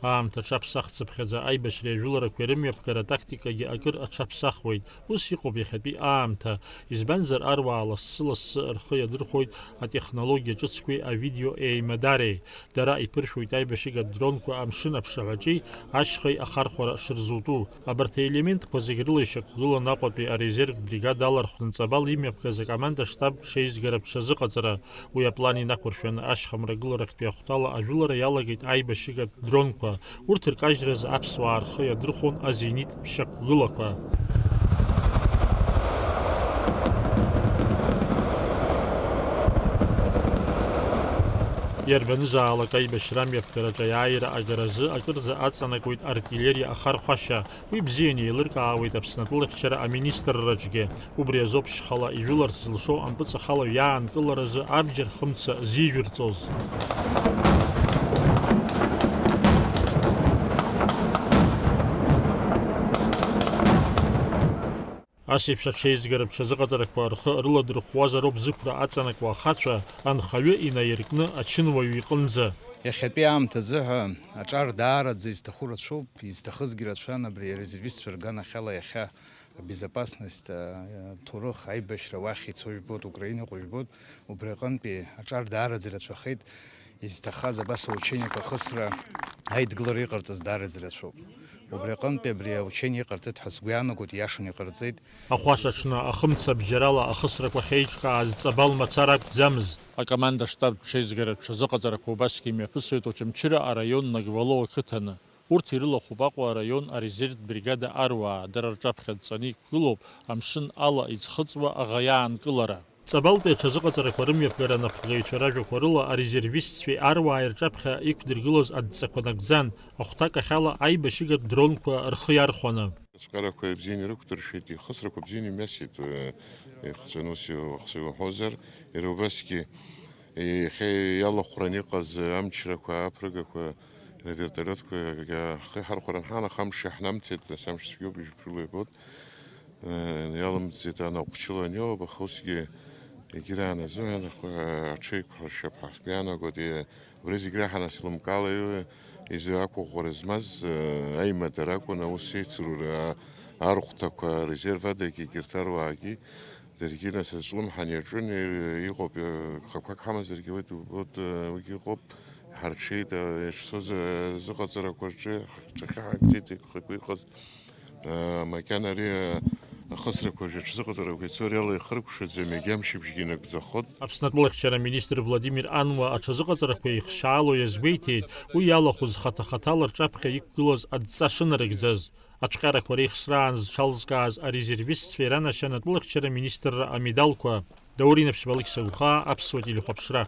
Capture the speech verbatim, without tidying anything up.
Аамҭа аҽаԥсахцыԥхьаӡа аибашьреи ажәыларақәеи рымҩаԥгара атактикагьы акыр аҽаԥсахуеит. Ус иҟоуп иахьатәи аамҭа, избанзар, аруаа лассы-лассы рхы иадырхәоит атехнологиа ҿыцқәеи авидео еимадареи. Дара иԥыршәоит аибашьыгатә дронқәа амшын аԥшаҳәаҿи ашьхеи ахархәара шырзутәу. Абарҭ аелементқәа зегь рыла ишьақәгылан Аҟәатәи арезервтә бригада алархәны Ҵабал имҩаԥгаз акоманда-штаб шеизгаратә ҽазыҟаҵара. Уи аплан инақәыршәаны ашьха мрагыларахьтәи ахәҭала ажәылара иалагеит аибашьыгатә дронқәа. Урҭ ркажьразы аԥсуаа рхы иадырхәон азениттә шьақәгылақәа. Иарбанызаалак аибашьра амҩаԥгараҿы аиааира агаразы акырӡа аҵанакуеит артиллериа ахархәашьа. Уи бзианы еилыркаауеит Аԥсны атәылахьчара аминистрраҿгьы. Убри азоуп шьхала ижәыларц зылшо ампыҵахалаҩ иаанкыларазы абџьар хымца зижәырҵоз. Ас еиԥш аҽеизгаратә ҽазыҟаҵарақәа рхы рыладырхәуазароуп зықәра аҵанакуа ахацәа, анхаҩы инаиркны ачынуаҩ иҟынӡа. Иахьатәи аамҭазы ҳәа аҿар даараӡа изҭаху рацәоуп, изҭахызгьы рацәан абри арезервистцәа рганахьала иахьа абезопасность, а, ҭоурых, аибашьра уахь ицо жәбоит, Украина ыҟоу жәбоит, убри аҟынтәи аҿар даараӡа ирацәахеит, изҭахаз абас аучениақәа ахысра, аидгылара иҟарҵаз даараӡа ирацәоуп. Убри аҟынтәи абри аучение иҟарҵеит ҳәа сгәы иаанагоит, ииашаны иҟарҵеит. Ахәаша аҽны ахымца бџьарала ахысрақәа ахьеиҿкааз Ҵабал мацара акәӡамызт. Акоманда-штаб ҽеизгаратә ҽазыҟаҵарақәа убасгьы имҩаԥысуеит Очамчыра араион Нагвало ақыҭаны. Урҭ ирылахәуп Аҟәа араион арезервтә бригада аруаа, дара рҿаԥхьа дҵаны иқәгылоуп амшын ала иӡхыҵуа аӷа иаанкылара. Ҵабалтәи аҽазыҟаҵарақәа рымҩаԥгара анапхгаҩцәа ражәақәа рыла, арезервистцәеи аруааи рҿаԥхьа иқәдыргылоз адҵақәа нагӡан, ахәҭакахьала аибашьыгатә дронқәа рхы иархәаны. Ацәҟьарақәа бзианы ирықәдыршәеит, ихысрақәа бзианы имҩасит, э, ихҵәаны ус иу-, уахсыҩ уҳәозар, иара убасгьы, э, иахьа иалахәран иҟаз, э, амчрақәа, аԥрыгақәа, равертолиотқәа, иага-, ҳхы иҳархәаран ҳан, аха амш иаҳнамҭеит, нас амш цәгьоуп, ижәԥшыло ибоит. Э, иалымҵит анаҟәчылан иоуп, аха усгьы егьираан азыҳәан, аха, э, аҽеиқәҳаршьап ҳәа сгәы иаанагоит, э, Убри зегь раҳаны сеилымкаала, изы ақәыӷәӷәара змаз, э, аимадара акәын, аус еицырура, архәҭақәа, арезерв адагьы егьырҭ аруаагьы, даргьы нас азҿлымҳан иаҿын, э, иҟоуп, э, хақәак ҳамазаргьы, уи дубоит, э, уигьы ыҟоуп, ҳарҽеит, э, ишцоз, э, зыҟаҵарақәа рҿы ҳҿахьы ҳагӡеит, иқәхақәа иҟаз. Макьана ари ахысрақәа жәаҽзыҟаҵарақәа ицо ари ала ихыркәшаӡам, егьа мшыбжьгьы инагӡахоит. Аԥсны атәылахьчара аминистр Владимир Ануа аҽазыҟаҵарақәа еихшьаало иазгәеиҭеит, уи иалахәыз хаҭа-хаҭала рҿаԥхьа иқәгылаз адҵа шынарыгӡаз. Ацәҟьарақәа реихсраан зҽалзкааз арезервистцәа иранашьан атәылахьчара аминистрра амедалқәа. Даур Инаԥшьба, Алықьса Гәхаа, Аԥсуа телехәаԥшра.